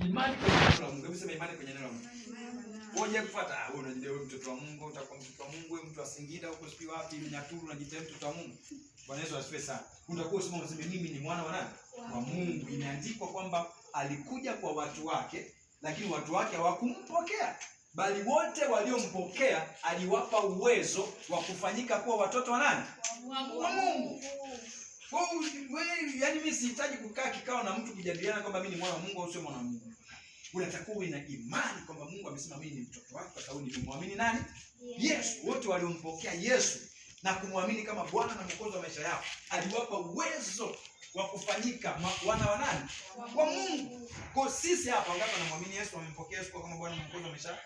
Imani kwenye neno la Mungu. Hebu sema imani kwenye neno la Mungu. Ngoja kufuata, ah, wewe unajua wewe mtoto wa Mungu, utakuwa mtoto wa Mungu, wewe mtu wa Singida huko sijui wapi, Nyaturu unajiita mtoto wa Mungu. Bwana Yesu asifiwe sana. Utakuwa usema useme mimi ni mwana wa nani? Wa Mungu. Imeandikwa kwamba alikuja kwa watu wake, lakini watu wake hawakumpokea. Bali wote waliompokea aliwapa uwezo wa kufanyika kuwa watoto wa nani? Wa Mungu. Wewe, yaani mimi sihitaji kukaa kikao na mtu kujadiliana kwamba mimi ni mwana wa Mungu au sio mwana wa Mungu. Unatakiwa uwe na imani kwamba Mungu amesema mimi ni mtoto wake kwa sababu nimemwamini nani? Yesu. Wote waliompokea Yesu na kumwamini kama Bwana na Mwokozi wa maisha yao, aliwapa uwezo wa kufanyika wana wa nani? Wa Mungu. Kwa sisi hapa wangapi wanamwamini Yesu, wamempokea Yesu kama Bwana na Mwokozi wa maisha yao?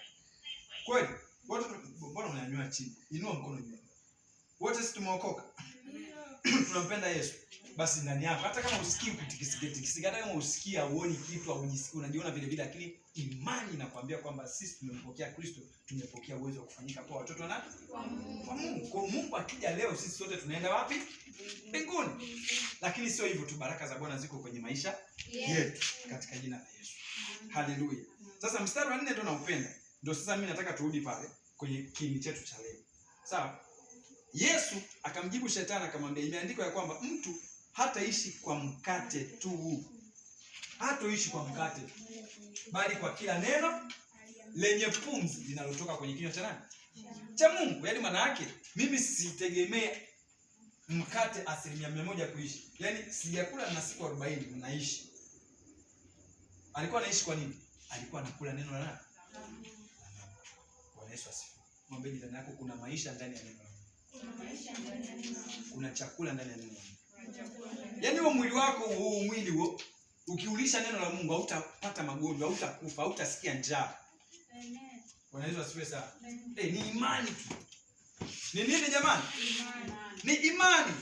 Kweli? Wote, mbona unanyanyua chini? Inua mkono juu. Wote sisi tumeokoka. Tunampenda Yesu. Basi ndani yako hata kama usikii kutikisika tikisika, hata kama usikii hauoni kitu au ujisikii, unajiona vile vile, lakini imani inakwambia kwamba sisi tumempokea Kristo, tumepokea uwezo wa kufanyika kuwa watoto na wa Mungu. Kwa Mungu akija leo sisi sote tunaenda wapi? Mbinguni. Lakini sio hivyo tu, baraka za Bwana ziko kwenye maisha yetu katika jina la Yesu. Haleluya. Sasa mstari wa 4 ndio naupenda. Ndio sasa mimi nataka turudi pale kwenye kiini chetu cha leo. Sawa? Yesu akamjibu shetani akamwambia, imeandikwa ya kwamba mtu hataishi kwa mkate tu. Hatoishi kwa mkate, bali kwa kila neno lenye pumzi linalotoka kwenye kinywa cha nani? Cha Mungu. Yaani maana yake mimi sitegemee mkate 100% kuishi. Yaani sijakula na siku 40 naishi. Alikuwa anaishi kwa nini? Alikuwa anakula neno la nani? Bwana Yesu asifiwe. Mwambie jirani yako kuna maisha ndani ya neno la Mungu. Kuna chakula ndani ya neno la Mungu. Yaani huo mwili wako, huo mwili huo, ukiulisha neno la Mungu hautapata magonjwa, hautakufa, hautasikia njaa. Amen. Bwana Yesu asifiwe sana. Ni imani tu. Ni nini jamani? Imani. Ni imani.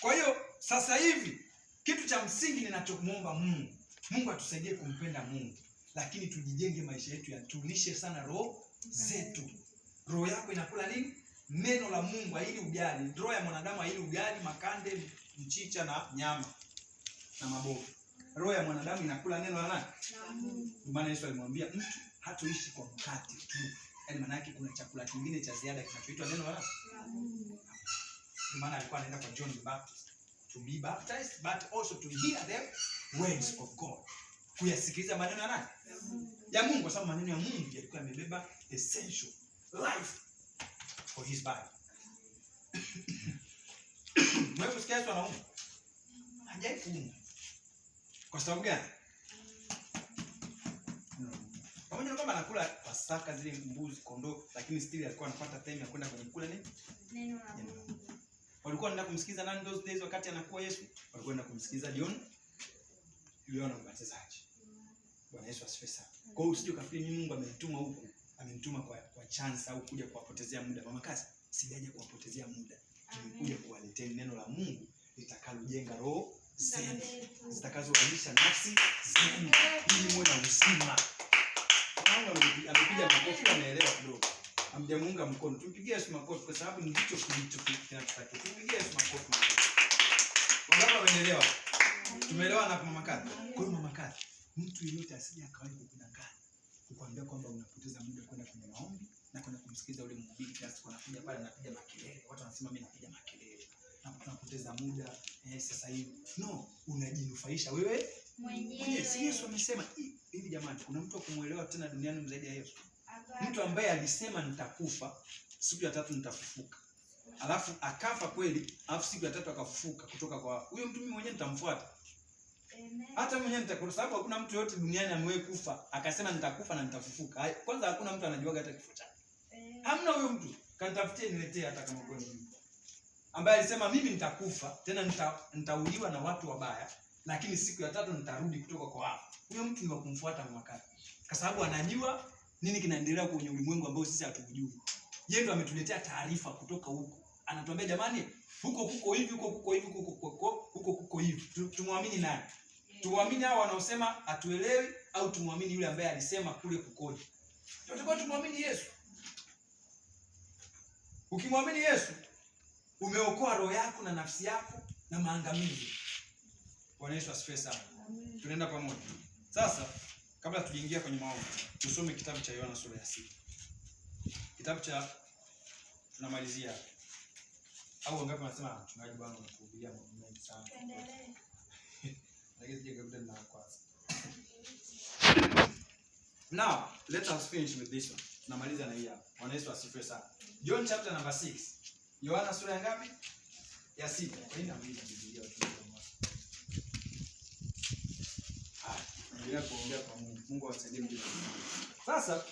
Kwa hiyo sasa hivi kitu cha msingi ninachomuomba Mungu, Mungu atusaidie kumpenda Mungu, lakini tujijenge maisha yetu, yatulishe sana roho zetu. Roho yako inakula nini? Neno la Mungu haili ugali. Roho ya mwanadamu haili ugali, makande, mchicha na nyama na mabofu. Roho ya mwanadamu inakula neno la nani? Ndio maana Yesu alimwambia mtu hatoishi kwa mkate tu. Yaani maana yake kuna chakula kingine cha ziada kinachoitwa neno la nani? Ndio maana alikuwa anaenda kwa John the Baptist to be baptized but also to hear the words of God. Kuyasikiliza maneno ya nani? Ya Mungu, kwa sababu maneno ya Mungu yalikuwa yamebeba essential life for his body. Mwewe kusikia Yesu anaumwa? Hajawahi kuumwa. Kwa sababu gani? Pamoja na kwamba anakula Pasaka zile mbuzi, kondoo, lakini still alikuwa anapata time ya kwenda kwenye kula nini? Neno la Mungu. Walikuwa wanaenda kumsikiza nani those days wakati anakuwa Yesu? Walikuwa wanaenda kumsikiza John, Yohana Mbatizaji. Bwana Yesu asifiwe sana. Kwa hiyo usije ukafikiri mimi Mungu amenituma huku, amenituma kwa chance au kuja kuwapotezea muda. Mama kazi, sijaja kuwapotezea muda. Nimekuja kuwaletea neno la Mungu litakalojenga roho zenu, zitakazowalisha nafsi zenu ili muwe na uzima. Mungu amepiga makofi, ameelewa kidogo. Hamjamuunga mkono. Tumpigie Yesu makofi kwa sababu ndicho kilicho kinachotakiwa. Tumpigie Yesu makofi. Wangapi wameelewa? Tumeelewa na Mama Kathi. Kwa hiyo Mama Kathi, mtu yeyote asije akawahi kukudanganya, kukuambia kwamba unapoteza muda kwenda kwenye maombi na kwenda kumsikiliza yule mhubiri kila siku anakuja pale anapiga makelele. Watu wanasema mimi napiga makelele. Na tunapoteza muda sasa hivi. No, unajinufaisha wewe mwenyewe. Si Yesu amesema hivi jamani, kuna mtu akumuelewa tena duniani zaidi ya Yesu? Mtu ambaye alisema nitakufa, siku ya tatu nitafufuka. Alafu akafa kweli, alafu siku ya tatu akafufuka kutoka kwa wafu. Huyo mtu mimi mwenyewe nitamfuata. Hata mwenyewe nitakufa, sababu hakuna mtu yote duniani amewahi kufa akasema nitakufa na nitafufuka. Kwanza hakuna mtu anajuaga hata kifo chake. Hamna huyo mtu. Kanitafutie niletee hata kama kweli yupo. Ambaye alisema mimi nitakufa, tena nitauliwa na watu wabaya, lakini siku ya tatu nitarudi kutoka kwa wafu. Huyo mtu ni wa kumfuata mwakati. Kwa sababu anajua nini kinaendelea kwenye ulimwengu ambao sisi hatujui. Yeye ndo ametuletea taarifa kutoka huko. Anatuambia jamani, huko kuko hivi, huko kuko hivi, huko kuko, huko kuko hivi. Tumwamini nani? Tumwamini hao wanaosema hatuelewi au tumwamini yule ambaye alisema kule kukoje? Tunatakiwa tumwamini Yesu. Ukimwamini Yesu, umeokoa roho yako na nafsi yako na maangamizi. Bwana Yesu asifiwe sana. Tunaenda pamoja. Sasa Kabla tujaingia kwenye maombi, tusome kitabu cha Yohana sura ya 6. Kitabu cha tunamalizia. Au wangapi wanasema mchungaji bwana unatuhubiria mambo mengi sana. Tuendelee. Lakini sije kukuta na kwanza. Now, let us finish with this one. Tunamaliza na hii hapa. Bwana Yesu asifiwe sana. John chapter number 6. Yohana sura ya ngapi? Ya 6. Kwa nini nauliza Biblia watu wengi? Haya, endelea kuongea kwa Mungu. Mungu awasaidie mjue. Sasa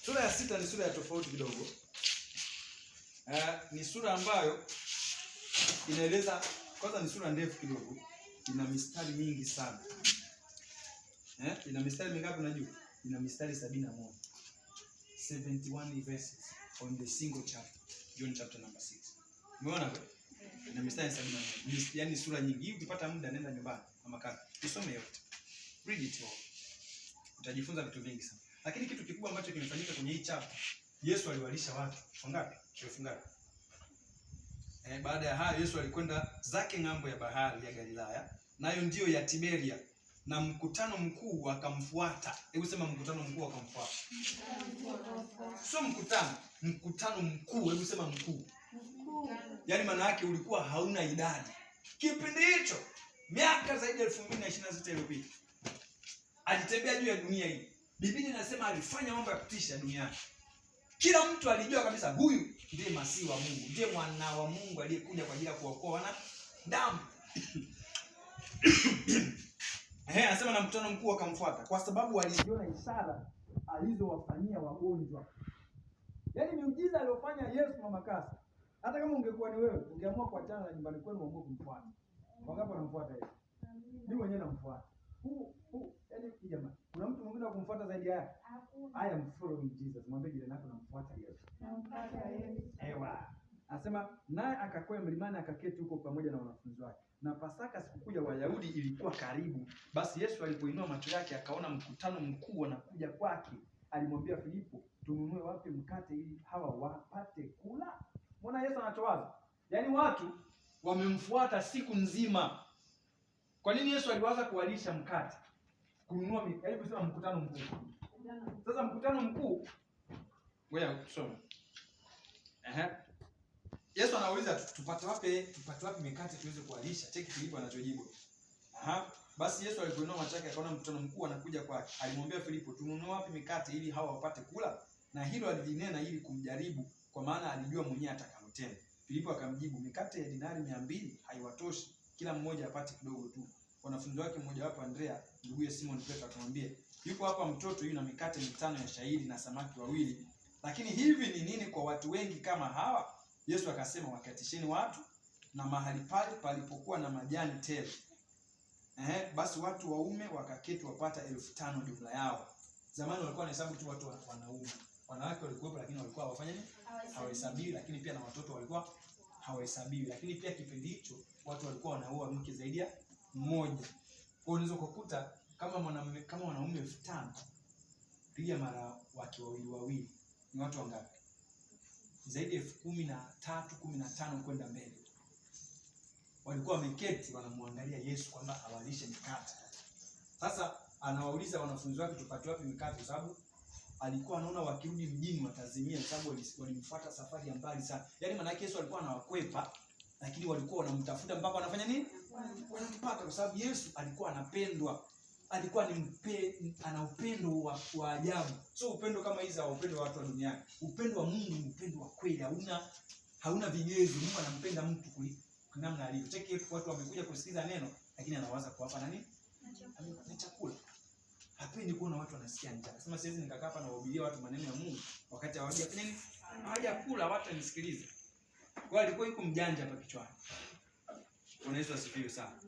sura ya 6 ni sura ya tofauti kidogo. Ni sura ambayo inaeleza, kwanza ni sura ndefu kidogo, ina mistari mingi sana. Ina mistari mingapi unajua? Ina mistari 71. 71 verses on the single chapter. John chapter number 6. Umeona? Ina mistari 71. Yaani sura nyingi. Hii ukipata muda nenda nyumbani ama kazi. Usome yote. Read it all. Utajifunza vitu vingi sana. Lakini kitu kikubwa ambacho kimefanyika kwenye hii chapter, Yesu aliwalisha watu wangapi? Elfu ngapi? Baada ya hayo Yesu alikwenda zake ng'ambo ya bahari ya Galilaya, nayo ndiyo ya Tiberia, na mkutano mkuu akamfuata. Hebu sema mkutano mkuu akamfuata. Sio mkutano, mkutano mkuu. Hebu sema mkuu. Yaani maana yake ulikuwa hauna idadi. Kipindi hicho miaka zaidi ya 2026 iliyopita alitembea juu ya dunia hii. Biblia inasema alifanya mambo ya kutisha duniani. Kila mtu alijua kabisa huyu ndiye Masihi wa Mungu, ndiye mwana wa Mungu aliyekuja kwa ajili ya kuwaokoa wanadamu. Anasema na mkutano mkuu akamfuata kwa sababu waliziona ishara alizowafanyia wagonjwa. Yaani miujiza aliyofanya Yesu mama Kasa. Hata kama ungekuwa ni wewe, ungeamua kuachana na nyumbani kwenu uamue kumfuata. Wangapi wanamfuata Yesu? Mimi mwenyewe namfuata. Yaani jamaa, kuna mtu mwingine wa kumfuata zaidi ya yake? I am following Jesus. Mwambie jirani yako namfuata Yesu. Namfuata Yesu. Ewa. Anasema naye akakwea mlimani akaketi huko pamoja na wanafunzi wake. Na Pasaka sikukuu ya Wayahudi ilikuwa karibu. Basi Yesu alipoinua macho yake akaona mkutano mkuu wanakuja kwake. Alimwambia Filipo, tununue wapi mkate ili hawa wapate kula? Mbona Yesu anachowaza? Yaani watu wamemfuata siku nzima. Kwa nini Yesu aliwaza kuwalisha mkate? Kununua yaani kusema mkutano mkuu. Sasa mkutano mkuu, ngoja tusome. Yesu anauliza tupate wapi mikate tuweze kuwalisha? Cheki Filipo anachojibu. Basi Yesu alipoinua macho yake akaona mkutano mkuu anakuja kwake. Alimwambia Filipo, tununue wapi mikate ili hawa wapate kula? Na hilo alilinena ili kumjaribu, kwa maana alijua mwenyewe atakalotenda. Filipo akamjibu, mikate ya dinari 200 haiwatoshi, kila mmoja apate kidogo tu. Wanafunzi wake mmoja wapo Andrea, nduguye Simon Petro, akamwambia, yuko hapa mtoto yu na mikate 5 ya shayiri na samaki 2, lakini hivi ni nini kwa watu wengi kama hawa? Yesu akasema, wakatisheni watu na mahali pale palipokuwa na majani tele. Basi watu waume wakaketi wapata 5,000 jumla yao. Zamani walikuwa wanahesabu tu watu wanaume. Wanawake walikuwepo lakini walikuwa hawafanyi nini? Hawahesabiwi, lakini pia na watoto walikuwa hawahesabiwi. Lakini pia kipindi hicho watu walikuwa wanaoa mke zaidi ya mmoja. Kwa hiyo unaweza kukuta kama mwanamume, kama wanaume 5,000 piga mara wake wawili wawili ni watu wangapi? Zaidi ya 13,000, 15,000 kwenda mbele. Walikuwa wameketi wanamwangalia Yesu kwamba awalishe mikate. Sasa anawauliza wanafunzi wake tupate wapi mikate, kwa sababu alikuwa anaona wakirudi mjini watazimia, kwa sababu walimfuata safari ya mbali sana. Yaani maana yake Yesu alikuwa anawakwepa, lakini walikuwa wanamtafuta mpaka wanafanya nini? Wanampata, kwa sababu Yesu alikuwa anapendwa. Alikuwa ni ana upendo wa ajabu. Sio upendo kama hizi wa upendo wa watu wa duniani. Upendo wa Mungu ni upendo wa kweli, hauna vigezo. Mungu anampenda mtu kwa namna alivyo. Cheki watu wamekuja kusikiza neno, lakini anawaza kuwapa nani? Na chakula. Hapendi kuona watu wanasikia njaa. Sema siwezi nikakaa hapa na wahubiria watu maneno ya Mungu wakati hawajafanya nini? Hawajakula, hawatanisikiliza. Kwa hiyo alikuwa yuko mjanja hapa kichwani. Bwana Yesu asifiwe sana.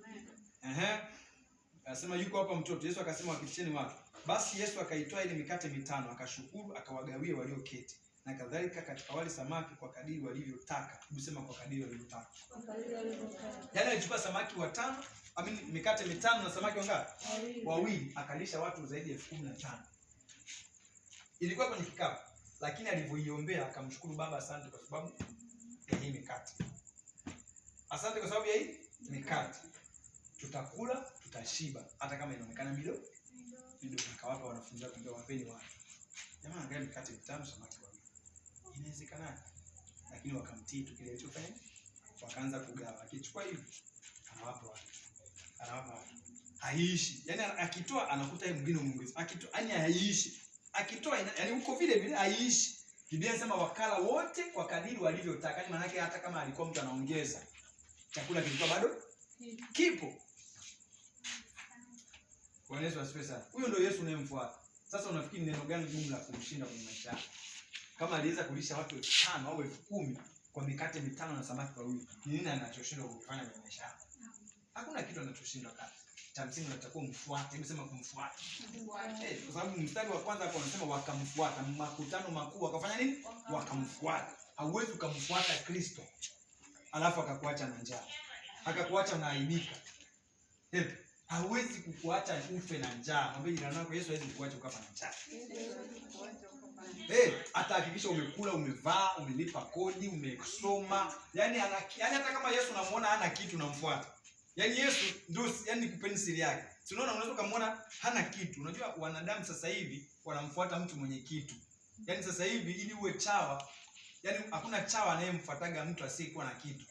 Anasema yuko hapa mtoto. Yesu akasema wakitisheni watu. Basi Yesu akaitoa ile mikate 5, akashukuru, akawagawia walioketi. Na kadhalika katika wale samaki kwa kadiri walivyotaka. Hebu sema kwa kadiri walivyotaka. Yaani alichukua samaki 5, mikate 5 na samaki wangapi? 2, akalisha watu zaidi ya 15,000. Ilikuwa kwenye kikapu, lakini alivyoiombea akamshukuru Baba, asante kwa sababu ya hii mikate. Asante kwa sababu ya hii mikate. Tutakula, tutashiba hata kama inaonekana midogo. Midogo. Akawapa wanafunzi wake, wapeni watu. Jamaa angalia mikate mitano samaki wawili. Inawezekanaje? Lakini wakamtii tu kile alichofanya. Wakaanza kugawa. Akichukua hivi anawapa watu. Anawapa watu. Haiishi. Yaani akitoa anakuta yeye mwingine muongeze. Akitoa yani haiishi. Akitoa yani huko vile vile haiishi. Biblia inasema wakala wote kwa kadiri walivyotaka. Yaani maana yake hata kama alikuwa mtu anaongeza, chakula kilikuwa bado kipo. Bwana Yesu asifiwe sana. Huyo ndio Yesu unayemfuata. Sasa unafikiri neno gani gumu la kumshinda kwenye maisha yako? Kama aliweza kulisha watu 5,000 au 10,000 kwa mikate mitano na samaki wawili, ni nini anachoshindwa kukifanya kwenye maisha yako? Hakuna kitu anachoshindwa kaka. Cha msingi unatakiwa umfuate. Hebu sema kumfuata. Kwa sababu mstari wa kwanza hapo anasema wakamfuata, makutano makuu wakafanya nini? Wakamfuata. Hauwezi ukamfuata Kristo alafu akakuacha na njaa, akakuacha unaaibika. Hawezi kukuacha ufe na njaa. Mwambie jirani yako Yesu hawezi kukuacha ukafa na njaa. Atahakikisha umekula, umevaa, umelipa kodi, umesoma. Yaani hata kama Yesu unamuona hana kitu unamfuata. Yaani Yesu ndio, yaani kupeni siri yake. Si unaona unaweza kumuona hana kitu. Unajua wanadamu sasa hivi wanamfuata mtu mwenye kitu. Yaani sasa hivi ili uwe chawa, yaani hakuna chawa anayemfuataga mtu asiyekuwa na kitu.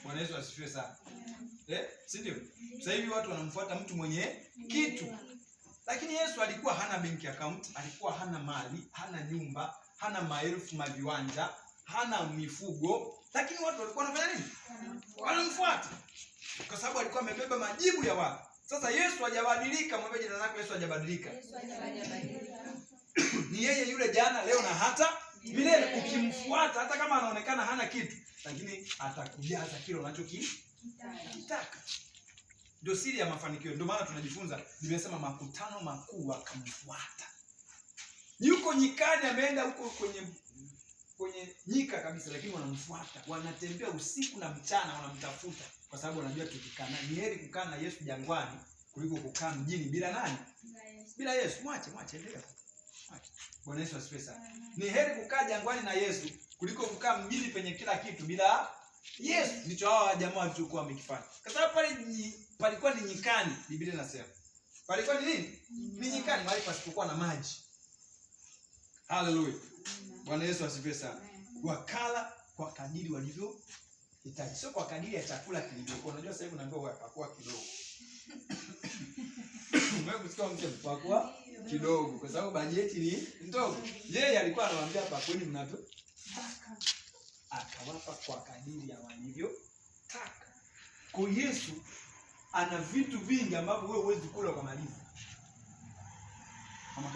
Bwana Yesu asifiwe sana. Si ndio? Sasa hivi watu wanamfuata mtu mwenye kitu. Lakini Yesu alikuwa hana bank account, alikuwa hana mali, hana nyumba, hana maelfu maviwanja, hana mifugo, lakini watu walikuwa wanafanya nini? Wanamfuata. Kwa sababu alikuwa amebeba majibu ya watu. Sasa Yesu hajabadilika, mwambie jirani yako Yesu hajabadilika. Yesu hajabadilika. Ni yeye yule jana, leo na hata milele. Ukimfuata hata kama anaonekana hana kitu, lakini atakujaza kile unachokitaka. Ndio siri ya mafanikio. Ndio maana tunajifunza, nimesema makutano makuu wakamfuata. Yuko nyikani, ameenda huko kwenye nyika kabisa, lakini wanamfuata. Wanatembea usiku na mchana wanamtafuta, kwa sababu wanajua tukikaa, ni heri kukaa na Yesu jangwani kuliko kukaa mjini bila nani? Bila Yesu. Mwache, endelea. Mwache. Bwana Yesu asifiwe sana. Ni heri kukaa jangwani na Yesu kuliko kukaa mjini penye kila kitu bila Yesu. Ndicho hawa jamaa walichokuwa wamekifanya. Kwa sababu pale palikuwa ni nyikani, Biblia inasema. Palikuwa ni nini? Ni nyikani, mahali pasipokuwa na maji. Haleluya. Bwana Yesu asifiwe sana. Wakala kwa kadiri walivyohitaji. Sio kwa kadiri ya chakula kilivyokuwa. Unajua sasa hivi unaambiwa wewe pakua kidogo. Wewe kusikia mtu pakua kidogo kwa sababu bajeti ni ndogo. Yeye alikuwa anawaambia pakueni mnavyotaka. Akawapa kwa kadiri ya walivyotaka. Kwa Yesu ana vitu vingi ambavyo wewe huwezi kula ukamaliza. Mama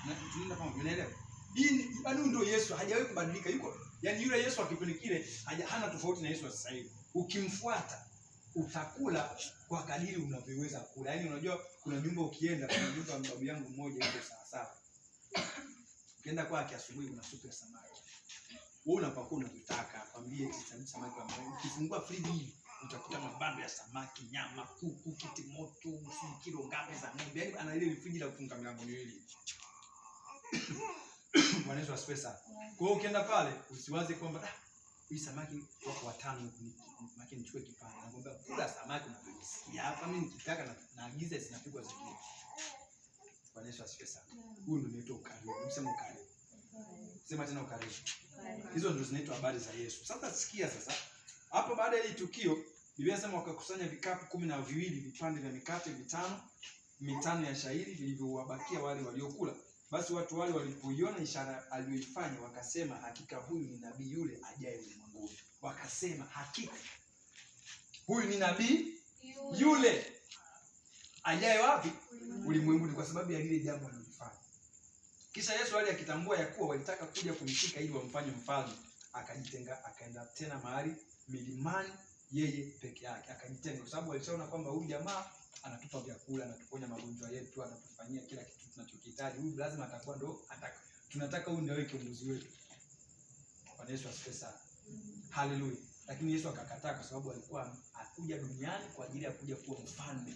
na tunaenda pamoja, unaelewa? Hii bado ndio Yesu, hajawahi kubadilika. Yuko yaani yule Yesu wa kipindi kile hana tofauti na Yesu wa sasa hivi. Ukimfuata utakula kwa kadiri unavyoweza kula. Yaani unajua kuna nyumba ukienda, kuna nyumba babu yangu mmoja yuko sawa sawa. Ukienda kwake asubuhi kuna supu ya samaki. Wewe unapakua unavyotaka, akwambie eti samaki wa mbona. Ukifungua friji hivi utakuta mabando ya samaki, nyama, kuku, kiti moto, sijui kilo ngapi za ng'ombe. Yaani ana ile friji la kufunga milango miwili. Bwana Yesu asifiwe sana. Kwa hiyo ukienda pale usiwaze kwamba hii samaki wako watano maki nichukue kipande. Nakwambia kula samaki unavyojisikia. Hapa mimi nikitaka naagiza zinapigwa zingine. Bwana Yesu asifiwe sana. Huyu ndio unaitwa ukarimu. Msema ukarimu. Sema tena ukarimu. Hizo ndio zinaitwa habari za Yesu. Sasa sikia sasa. Hapo baada ya hili tukio, Biblia inasema wakakusanya vikapu 12 vipande vya mikate mitano ya shayiri vilivyowabakia wale waliokula. Basi watu wale walipoiona ishara aliyoifanya wakasema, hakika huyu ni nabii yule ajaye ulimwenguni. Wakasema hakika huyu ni nabii yule ajaye wapi? Ulimwenguni, kwa sababu ya lile jambo alilofanya. Kisha Yesu ali akitambua ya kuwa walitaka kuja kumshika ili wamfanye mfalme, akajitenga, akaenda tena mahali milimani yeye peke yake. Akajitenga kwa sababu walishaona kwamba huyu jamaa anatupa vyakula, anatuponya magonjwa yetu, anatufanyia kila kitu tunachokihitaji. Huyu lazima atakuwa ndo tunataka huyu ndio awe kiongozi wetu. Bwana Yesu asifiwe sana. Haleluya. Lakini Yesu akakataa kwa sababu alikuwa hakuja duniani kwa ajili ya kuja kuwa mfalme.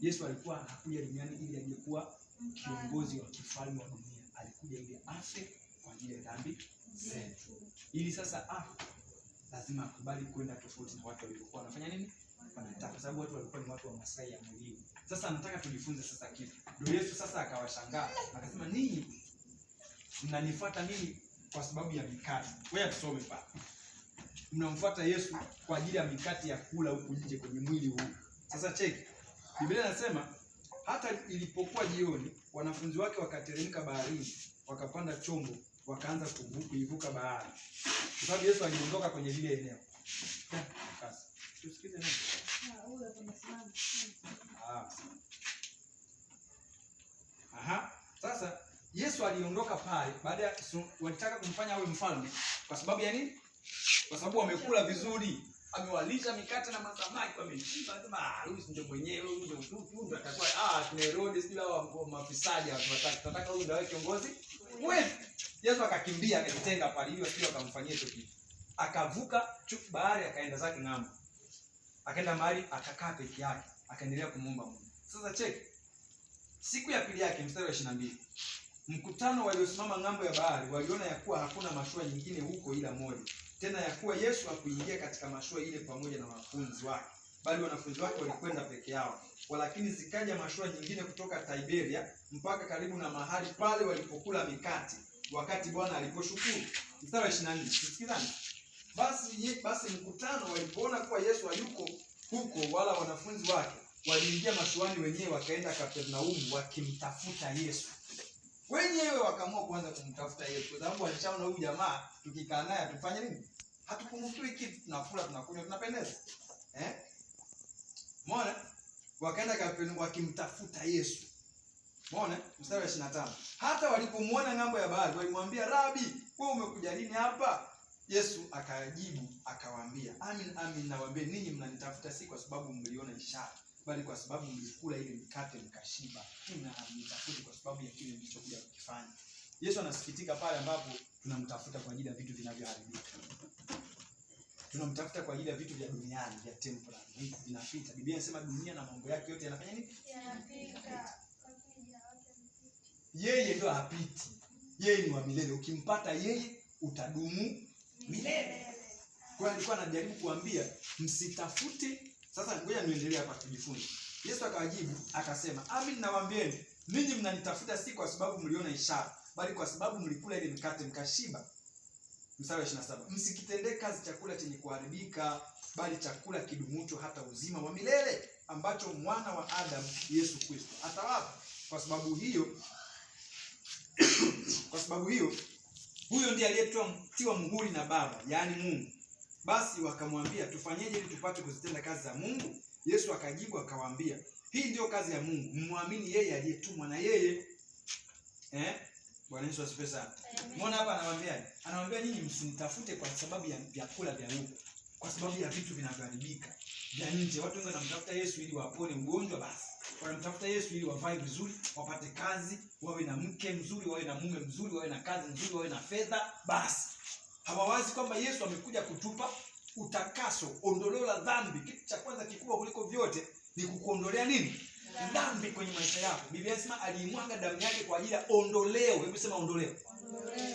Yesu alikuwa hakuja duniani ili aje kuwa kiongozi wa kifalme wa dunia. Alikuja ili afe kwa ajili ya dhambi zetu. Ili sasa afe, lazima akubali kwenda tofauti na watu walivyokuwa wanafanya nini? Wanataka. sababu watu walikuwa ni watu wa maslahi ya mwilini. Sasa nataka tujifunze sasa kitu. Ndio Yesu sasa akawashangaa, akasema ninyi mnanifuata mimi kwa sababu ya mikate. Wewe tusome pale. Mnamfuata Yesu kwa ajili ya mikate ya kula huku nje kwenye mwili huu. Sasa cheki. Biblia inasema hata ilipokuwa jioni, wanafunzi wake wakateremka baharini, wakapanda chombo, wakaanza kuivuka bahari. Kwa sababu Yesu aliondoka kwenye lile eneo. Sasa tusikize nini? Ah. Aha. Sasa Yesu aliondoka pale baada ya walitaka kumfanya awe mfalme kwa sababu ya nini? Kwa sababu wamekula vizuri. Amewalisha mikate na masamaki, wameshiba, anasema ah, huyu ndio mwenyewe, huyu ndio huyu ndio atakuwa tuna Herode, sijui hao mafisadi hao tunataka tunataka huyu ndio awe kiongozi wetu. Yesu akakimbia akajitenga pale ili wasije wakamfanyia hicho kitu. Akavuka bahari akaenda zake ng'ambo. Akaenda mahali akakaa peke yake, akaendelea kumuomba Mungu. Sasa cheki. Siku ya pili yake mstari wa 22. Mkutano waliosimama ng'ambo ya bahari waliona ya kuwa hakuna mashua nyingine huko ila moja. Tena ya kuwa Yesu hakuingia katika mashua ile pamoja na wanafunzi wake, bali wanafunzi wake walikwenda peke yao. Walakini zikaja mashua nyingine kutoka Tiberia mpaka karibu na mahali pale walipokula mikate wakati Bwana aliposhukuru. Mstari wa 24. Tusikizane. Basi mkutano walipoona kuwa Yesu hayuko huko wala wanafunzi wake, waliingia mashuani wenyewe wakaenda Kapernaumu wakimtafuta Yesu. Wenyewe wakaamua kuanza kumtafuta Yesu kwa sababu walishaona huyu jamaa tukikaa naye atufanye nini? Hatupungukiwi kitu, tunakula, tunakunywa, tunapendeza. Eh? Umeona? Wakaenda Kapernaumu wakimtafuta Yesu. Umeona? Mstari wa 25. Hata walipomuona ng'ambo ya bahari walimwambia, Rabi, wewe umekuja lini hapa? Yesu akajibu akawaambia, amin amin nawaambia ninyi mnanitafuta si kwa sababu mliona ishara, bali kwa sababu mlikula ile mikate mkashiba. Ninyi hamnitafuti kwa sababu ya kile nilichokuja kukifanya. Yesu anasikitika pale ambapo tunamtafuta kwa ajili ya vitu vinavyoharibika. Tunamtafuta kwa ajili ya vitu vya duniani, vya temporary, vitu vinapita. Biblia inasema dunia na mambo yake yote yanafanya nini? Yanapita. Lakini jina lake halipiti. Yeye ndio hapiti. Yeye ni wa milele. Ukimpata yeye utadumu milele. Kwa hiyo alikuwa anajaribu kuambia msitafute. Sasa ngoja niendelee hapa tujifunze. Yesu akawajibu akasema, amin nawaambieni ninyi mnanitafuta si kwa sababu mliona ishara, bali kwa sababu mlikula ile mikate mkashiba. Mstari wa 27. Msikitendee kazi chakula chenye kuharibika, bali chakula kidumucho hata uzima wa milele, ambacho mwana wa Adamu Yesu Kristo atawapa. Kwa sababu hiyo kwa sababu hiyo huyo ndiye aliyetiwa muhuri na Baba, yaani Mungu. Basi wakamwambia, tufanyeje ili tupate kuzitenda kazi za Mungu? Yesu akajibu akawaambia, hii ndiyo kazi ya Mungu, mmwamini yeye aliyetumwa na yeye. Bwana Yesu asifiwe sana. Umeona hapa anawaambiaje? Anawaambia nyinyi msinitafute kwa sababu ya vyakula vya huko, kwa sababu ya vitu vinavyoharibika vya nje. Watu wengi wanamtafuta Yesu ili wapone ugonjwa, basi wanamtafuta Yesu ili wavae vizuri, wapate kazi, wawe na mke mzuri, wawe na mume mzuri, wawe na kazi nzuri, wawe na fedha, basi. Hawawazi kwamba Yesu amekuja kutupa utakaso, ondoleo la dhambi. Kitu cha kwanza kikubwa kuliko vyote ni kukuondolea nini? Dhambi kwenye maisha yako. Biblia inasema aliimwaga damu yake kwa ajili ya ondoleo. Hebu sema ondoleo.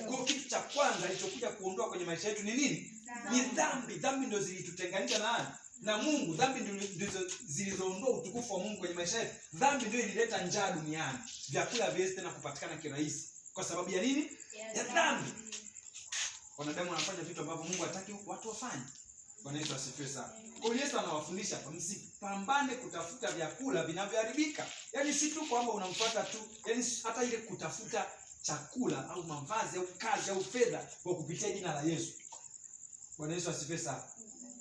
Kwa kitu cha kwanza alichokuja kuondoa kwenye maisha yetu ni nini? Ni dhambi. Dhambi ndio zilitutenganisha na nani? Na Mungu. Dhambi ndizo zilizoondoa utukufu wa Mungu kwenye maisha yetu. Dhambi ndio ilileta njaa duniani. Vyakula haviwezi tena kupatikana kirahisi. Kwa sababu ya nini? Ya dhambi. Wanadamu wanafanya vitu ambavyo Mungu hataki watu wafanye. Bwana Yesu asifiwe sana. Kwa hiyo Yesu anawafundisha hapa, msipambane kutafuta vyakula vinavyoharibika. Yaani si tu kwamba unamfuata tu, yaani hata ile kutafuta chakula au mavazi au kazi au fedha kwa kupitia jina la Yesu. Bwana Yesu asifiwe sana.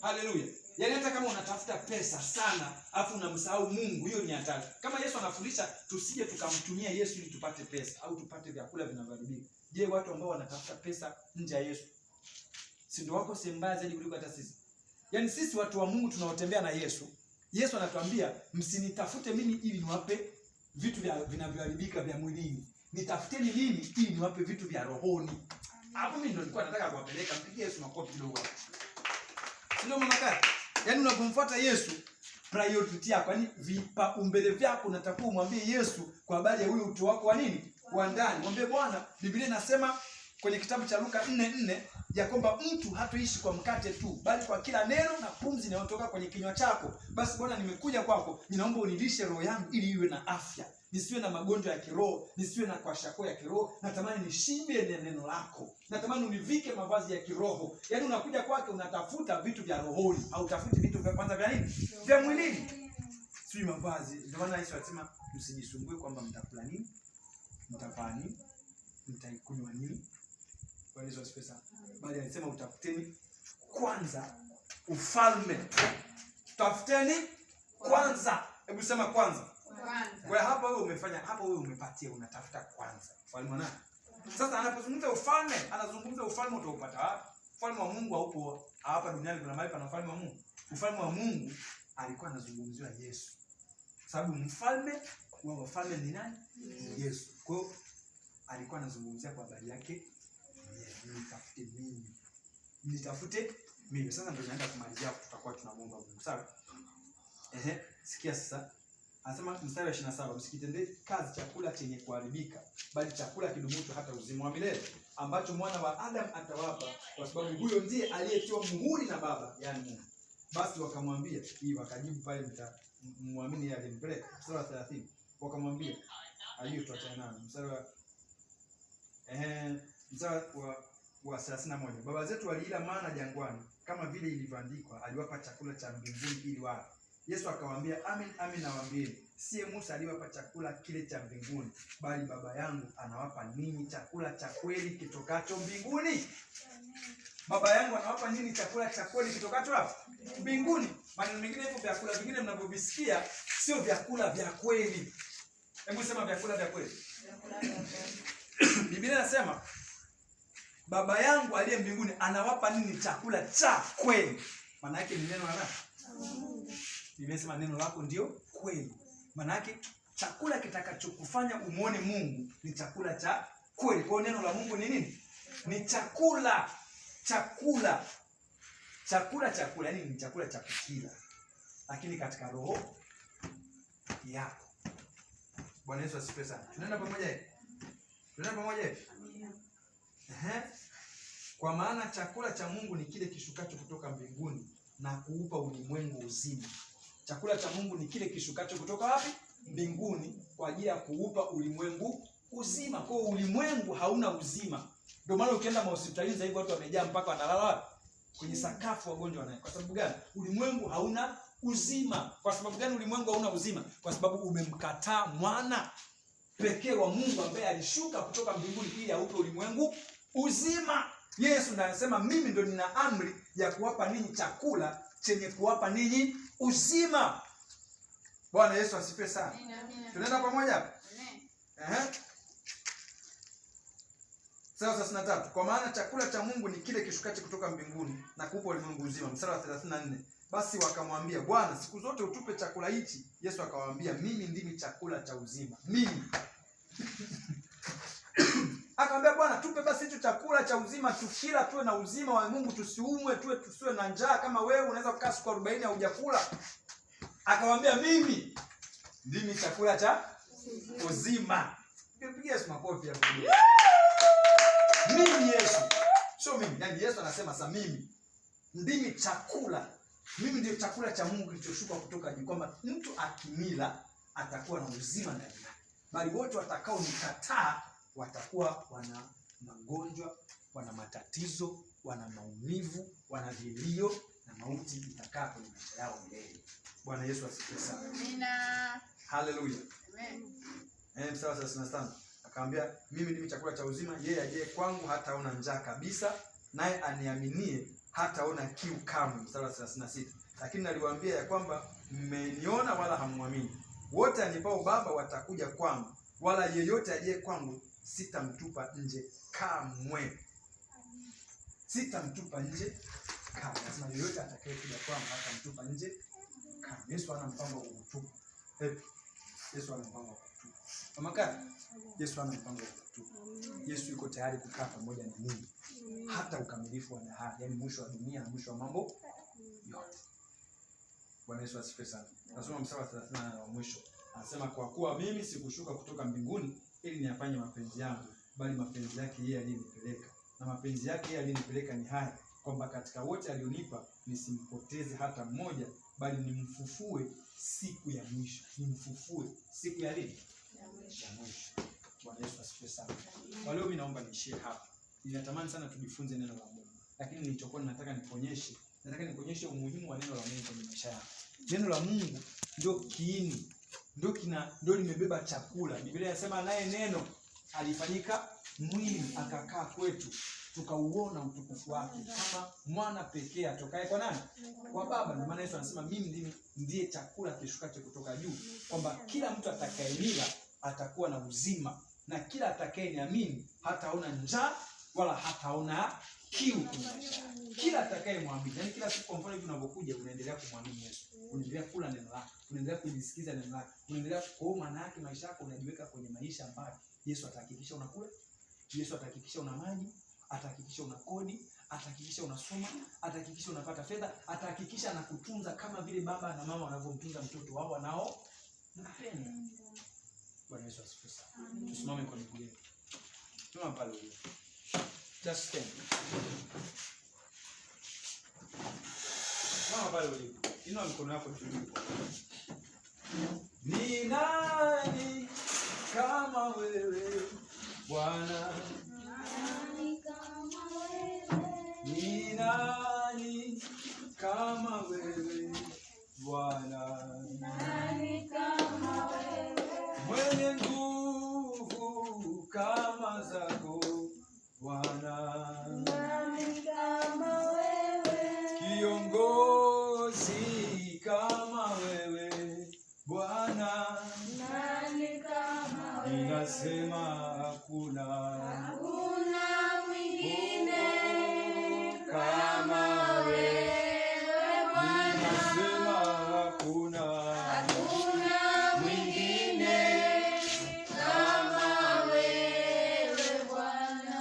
Haleluya. Yaani hata kama unatafuta pesa sana afu unamsahau Mungu, hiyo ni hatari. Kama Yesu anafundisha tusije tukamtumia Yesu ili tupate pesa au tupate vyakula vinavyoharibika. Je, watu ambao wanatafuta pesa nje ya Yesu, si ndio wako sehemu mbaya zaidi kuliko hata sisi? Yaani sisi watu wa Mungu tunaotembea na Yesu, Yesu anatuambia msinitafute mimi ili niwape vitu vya vinavyoharibika vya mwilini. Nitafuteni mimi ili niwape vitu vya rohoni. Hapo mimi ndio nilikuwa nataka kuwapeleka, mpigie Yesu makofi kidogo hapo. Si ndio mama kaka? Yaani unapomfuata Yesu, priority yako, yaani vipaumbele vyako unatakiwa umwambie Yesu kwa habari ya ule utu wako wa nini? Wa ndani. Mwambie Bwana, Biblia inasema kwenye kitabu cha Luka 4:4 ya kwamba mtu hatoishi kwa mkate tu, bali kwa kila neno na pumzi inayotoka kwenye kinywa chako. Basi Bwana, nimekuja kwako, ninaomba unilishe roho yangu ili iwe na afya, nisiwe na magonjwa ya kiroho, nisiwe na kwashako ya kiroho. Natamani nishibe na neno lako, natamani univike mavazi ya kiroho. Yaani unakuja kwake unatafuta vitu vya rohoni, hautafuti vitu vya kwanza vya nini, vya mwilini, sijui mavazi. Ndio maana Yesu alisema msijisumbue kwamba mtakula nini, mtavaa nini, mtaikunywa nini. Bwana Yesu asifiwe sana. Bali alisema utafuteni kwanza ufalme, tafuteni kwanza. Hebu sema kwanza. Kwanza. Kwa hiyo hapa wewe umefanya, hapa wewe umepatia, unatafuta kwanza ufalme wa nani? Sasa anapozungumza ufalme, anazungumza ufalme utaupata wapi? Ufalme wa Mungu haupo hapa duniani. Kuna mahali pana ufalme wa Mungu? Ufalme wa Mungu alikuwa anazungumziwa Yesu, sababu mfalme wa wafalme ni nani? Yesu. Kwa hiyo alikuwa anazungumzia kwa habari yake mwenyewe, nitafute mimi, nitafute mimi. Sasa ndio naenda kumalizia, tutakuwa tunamuomba Mungu, sawa? Ehe, sikia sasa. Anasema mstari wa 27, msikitendee kazi chakula chenye kuharibika, bali chakula kidumucho hata uzima wa milele, ambacho mwana wa Adam atawapa, kwa sababu huyo ndiye aliyetiwa muhuri na Baba, yaani Mungu. Basi wakamwambia hii, wakajibu pale, muamini yeye alimpeleka. Mstari wa 30, wakamwambia hiyo tuachane nayo. Mstari wa mstari wa 31, baba zetu waliila mana jangwani, kama vile ilivyoandikwa, aliwapa chakula cha mbinguni ili wale. Yesu akawaambia, amin amin nawaambieni, siye Musa aliyewapa chakula kile cha mbinguni, bali Baba yangu anawapa ninyi chakula cha kweli kitokacho mbinguni. Baba yangu anawapa ninyi chakula cha kweli kitokacho wapi? Mbinguni. Maneno mengine, hivyo vyakula vingine mnavyovisikia sio vyakula vya kweli. Hebu sema vyakula vya kweli. Biblia inasema Baba yangu aliye mbinguni anawapa ninyi chakula cha kweli. Maana yake ni neno la nani? Biblia inasema neno lako ndio kweli. Maana yake chakula kitakachokufanya umuone Mungu ni chakula cha kweli. Kwa hiyo neno la Mungu ni nini? Ni chakula. Chakula. Chakula chakula, yaani ni chakula cha kukila. Lakini katika roho yako. Bwana Yesu asifiwe sana. Tunaenda pamoja hivi? Tunaenda pamoja hivi? Ehe. Kwa maana chakula cha Mungu ni kile kishukacho kutoka mbinguni na kuupa ulimwengu uzima. Chakula cha Mungu ni kile kishukacho kutoka wapi? Mbinguni, kwa ajili ya kuupa ulimwengu uzima. Kwa hiyo ulimwengu hauna uzima. Ndio maana ukienda mahospitalini sasa hivi watu wamejaa mpaka wanalala wapi? Kwenye sakafu wagonjwa wanaye. Kwa sababu gani? Ulimwengu hauna uzima. Kwa sababu gani ulimwengu hauna uzima? Kwa sababu umemkataa mwana pekee wa Mungu ambaye alishuka kutoka mbinguni ili aupe ulimwengu uzima. Yesu ndiye anasema mimi ndo nina amri ya kuwapa ninyi chakula chenye kuwapa ninyi uzima. Bwana Yesu asifiwe sana. Tunaenda pamoja hapa? Ehe. Mstari wa 33. Kwa maana chakula cha Mungu ni kile kishukacho kutoka mbinguni na kuupa ulimwengu uzima. Mstari wa 34. Basi wakamwambia, Bwana, siku zote utupe chakula hichi. Yesu akawaambia, mimi ndimi chakula cha uzima. Mimi. Akamwambia, Bwana, tupe basi hicho chakula cha uzima, tukila tuwe na uzima wa Mungu, tusiumwe, tuwe tusiwe na njaa kama wewe unaweza kukaa siku 40 haujakula. Akamwambia, mimi ndimi chakula cha uzima. Pigia Yesu makofi hapo. Mimi Yesu. Sio mimi. Yaani Yesu anasema sasa mimi ndimi chakula. Mimi ndio chakula cha Mungu kilichoshuka kutoka juu, kwamba mtu akinila atakuwa na uzima ndani yake. Bali wote watakao nikataa watakuwa wana magonjwa, wana matatizo, wana maumivu, wana vilio na mauti itakaa kwenye maisha yao milele. Bwana Yesu asifiwe sana. Amina. Haleluya. Amen. Mstari wa 35. Akamwambia, mimi ndimi chakula cha uzima, yeye ajaye kwangu hataona njaa kabisa, naye aniaminie hataona kiu kamwe. Mstari wa 36. Lakini naliwaambia ya kwamba mmeniona wala hamwamini. Wote anipao Baba watakuja kwangu, wala yeyote ajaye kwangu sitamtupa nje kamwe. Sitamtupa nje kamwe. Nasema yeyote atakayekuja kwangu hatamtupa nje kamwe. Yesu hana mpango wa kukutupa. Yesu hana mpango wa kukutupa. Mama Kaka, Yesu hana mpango wa kukutupa. Yesu yuko tayari kukaa pamoja na ninyi hata ukamilifu wa dahari, yaani mwisho wa dunia na mwisho wa mambo yote. Bwana Yesu asifiwe sana. Nasoma mstari wa 38 wa mwisho. Anasema, kwa kuwa mimi sikushuka kutoka mbinguni ili niyafanye mapenzi yangu, bali mapenzi yake yeye aliyenipeleka. Na mapenzi yake yeye aliyenipeleka ni haya, kwamba katika wote alionipa nisimpoteze hata mmoja, bali nimfufue siku ya mwisho. Nimfufue siku ya lini? Ya mwisho. Bwana Yesu asifiwe sana. Kwa leo mimi naomba niishie hapa. Ninatamani sana tujifunze neno la Mungu, lakini nilichokuwa nataka nikuonyeshe, nataka nikuonyeshe umuhimu wa neno la Mungu kwenye maisha yako. Neno la Mungu ndio kiini, ndio limebeba chakula. Biblia inasema naye neno alifanyika mwili akakaa kwetu, tukauona utukufu wake kama mwana pekee atokaye kwa nani? Kwa Baba. Ndio maana Yesu anasema mimi ndiye chakula kishukacho kutoka juu, kwamba kila mtu atakayenila atakuwa na uzima, na kila atakayeniamini hataona njaa wala hataona kiu kwenye maisha yake. Kila atakayemwamini, yani kila siku, kwa mfano hivi unavyokuja, unaendelea kumwamini Yesu, unaendelea kula neno lake, unaendelea kulisikiza neno lake, unaendelea kwa maana yake maisha yako unajiweka kwenye maisha ambayo Yesu atahakikisha unakula, Yesu atahakikisha una maji, atahakikisha una kodi, atahakikisha unasoma, atahakikisha unapata fedha, atahakikisha anakutunza kama vile baba na mama wanavyomtunza mtoto wao wanao mpenda. Bwana Yesu asifiwe sana. Tusimame kwa miguu yetu. Simama pale ulipo. Just stand. Simama pale ulipo. Inua mikono yako juu. Ni nani kama wewe Bwana? Ni nani kama wewe Bwana? Mwenye nguvu kama zako Bwana, kiongozi kama wewe Bwana, ninasema hakuna, Hakuna mwingine kama wewe, wewe Bwana, ninasema hakuna, hakuna mwingine kama wewe Bwana.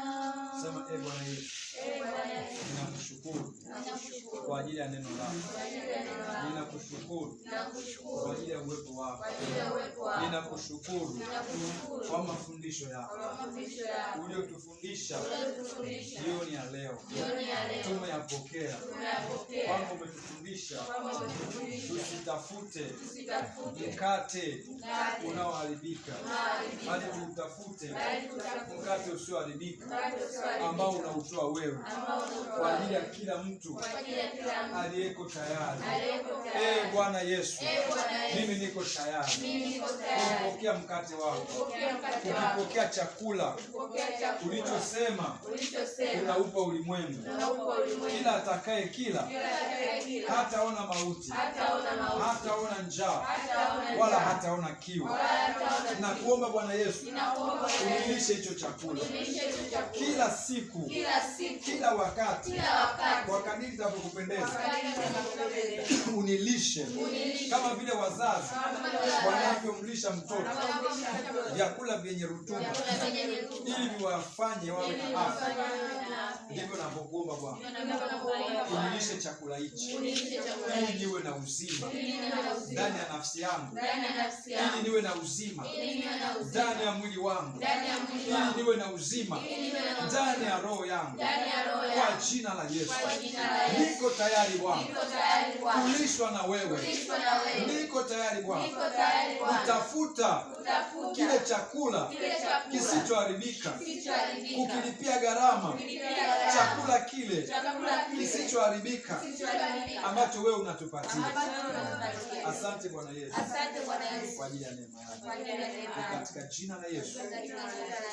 Sema, e Bwana Yesu, Ee Bwana Yesu, ninakushukuru nakushukuru kwa ajili ya neno lako, kwa ajili ya neno lako. ninakushukuru Nakushukuru kwa ajili ya uwepo wako, kwa ajili ya uwepo wako. ninakushukuru Ninakushukuru kwa mafundisho yako kwa mafundisho yako uliotufundisha uliyotufundisha jioni ya leo, jioni ya leo. tumeyapokea Tumeyapokea kwamba umetufundisha kwamba umetufundisha tusitafute tusitafute mkate mkate unaoharibika, unaoharibika, bali tuutafute bali tutafute mkate usioharibika mkate usioharibika ambao unautoa wewe ambao unautoa kwa ajili ya kila mtu kwa ajili ya kila mtu aliyeko tayari. aliyeko Ee tayari. Bwana Yesu, Ee Bwana Yesu, mimi niko tayari mimi niko tayari kupokea mkate wako, kupokea mkate wako, kukipokea chakula kupokea chakula ulichosema ulichosema unaupa ulimwengu. unaupa ulimwengu. Kila atakaye kila Kila atakaye kila hataona mauti, hataona mauti, hataona njaa, hataona wala njaa, hataona kiu. wala hataona Na kuomba Bwana Yesu, Ninakuomba Bwana Yesu, unilishe hicho chakula unilishe hicho chakula kila siku, kila siku, kila wakati, kila wakati, kwa kadiri itavyokupendeza, kadiri itakavyokupendeza. unilishe Unilishe kama vile wazazi kama vile wazazi wanavyomlisha mtoto wanavyomlisha mtoto vyakula vyenye rutuba vyakula vyenye rutuba, ili viwafanye wawe ili na afya. wafanye wawe na afya. Ndivyo navyokuomba Bwana, Ndivyo ninavyokuomba Bwana, unilishe chakula hichi unilishe chakula ili hiki niwe na uzima ili niwe na uzima ndani ya nafsi yangu, ndani ya nafsi ili yangu, niwe na uzima ili niwe na uzima ndani ya mwili wangu, ndani ya mwili ili wangu, niwe na uzima ili niwe na uzima ndani ya roho yangu, ndani ya roho kwa yangu. jina la Yesu. Kwa jina la Yesu, Niko tayari Bwana niko tayari Bwana kulishwa na wewe, kulishwa na wewe, niko tayari Bwana niko tayari Bwana kutafuta kutafuta kile chakula kile chakula kisichoharibika, kisichoharibika, kukilipia gharama kulipia gharama chakula kile chakula kile kisichoharibika kisichoharibika ambacho wewe unatupatia. ambacho unatupatia. Asante Bwana Yesu Asante Bwana Yesu kwa ajili ya neema yako. kwa ajili ya neema Ni yako. katika jina la Yesu Katika jina la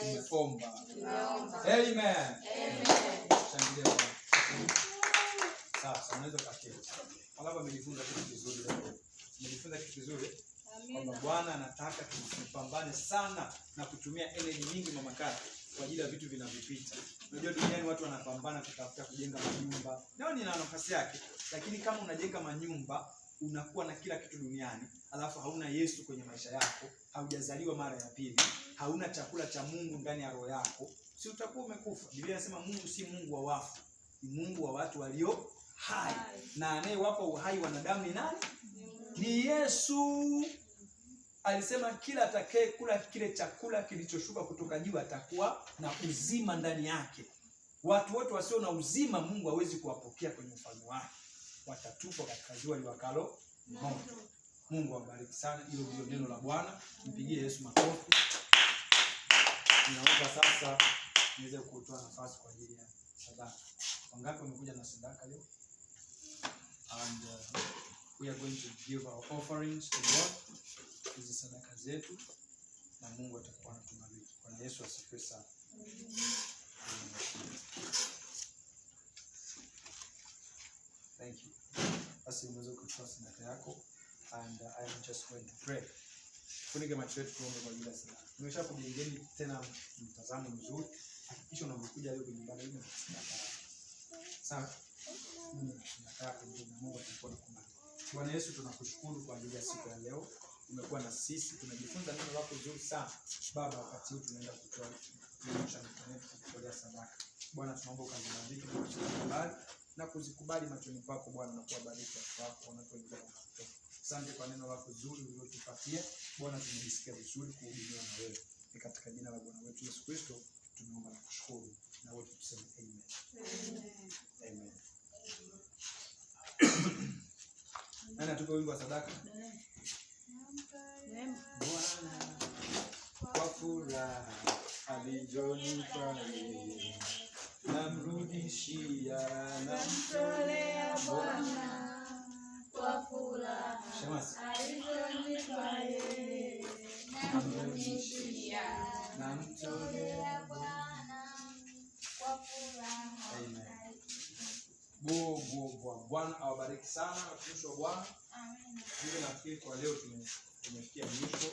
Yesu tumeomba, tumeomba. amen. Amen. Shangilia Bwana. Sasa unaweza ukaketi. Wangapi wamejifunza kitu kizuri leo? Umejifunza kitu kizuri kwamba Bwana anataka tupambane sana na kutumia energy nyingi mama kaka kwa ajili ya vitu vinavyopita. Unajua duniani watu wanapambana kutafuta kujenga manyumba. Nao ni na nafasi yake, lakini kama unajenga manyumba unakuwa na kila kitu duniani, alafu hauna Yesu kwenye maisha yako, haujazaliwa mara ya pili, hauna chakula cha Mungu ndani ya roho yako, si utakuwa umekufa. Biblia inasema Mungu si Mungu wa wafu, ni Mungu wa watu walio hai, na anayewapa uhai wanadamu ni nani? Ni Yesu. Alisema kila atakaye kula kile chakula kilichoshuka kutoka juu atakuwa na uzima ndani yake. Watu wote wasio na uzima Mungu hawezi kuwapokea kwenye ufalme wake, watatupwa katika ziwa liwakalo moto. Mungu awabariki sana. Hilo ndilo neno la Bwana. Mpigie Yesu makofi. Ninaomba sasa niweze kutoa nafasi kwa ajili ya sadaka. Wangapi wamekuja na sadaka leo? And we are going to give our offerings to God. Hizi sadaka zetu na Mungu atakuwa anatubariki. Bwana Yesu asifiwe sana. Amen. Thank you. Basi unaweza ukatoa sadaka yako and I am just going to pray. Funike macho yetu tuombe kwa ajili ya sadaka. Nimesha kujengeni tena mtazamo mzuri. Hakikisha unapokuja leo kwenye ibada hii na sadaka yako. Sawa? Mimi na sadaka yako ndio na Mungu atakuwa anakubariki. Bwana Yesu, tunakushukuru kwa ajili ya siku ya leo. Umekuwa na sisi, tumejifunza neno lako zuri sana. Baba, wakati huu tunaenda kutoa, kunyosha mikono yetu kukutolea sadaka. Bwana, tunaomba ukazibariki na kuzikubali na kuzikubali machoni pako Bwana, na kuwabariki watu wako wanapoingia na kutoka. Asante kwa neno lako zuri ulilotupatia Bwana, tumejisikia vizuri kuhudumiwa na wewe. Ni katika jina la Bwana wetu Yesu Kristo tumeomba na kushukuru, na wote tuseme amen. Amen. Nani atupe wimbo wa sadaka? Bwana kwa furaha alichonipa yeye, namrudishia, namtolea Bwana. Kwa furaha Shemasi, alichonipa yeye, namrudishia, namtolea Bwana kwa furaha. Amen. Bo, bo, bo. Bwana awabariki sana watumishi wa Bwana. Amen. Mimi nafikiri kwa leo tumefikia mwisho.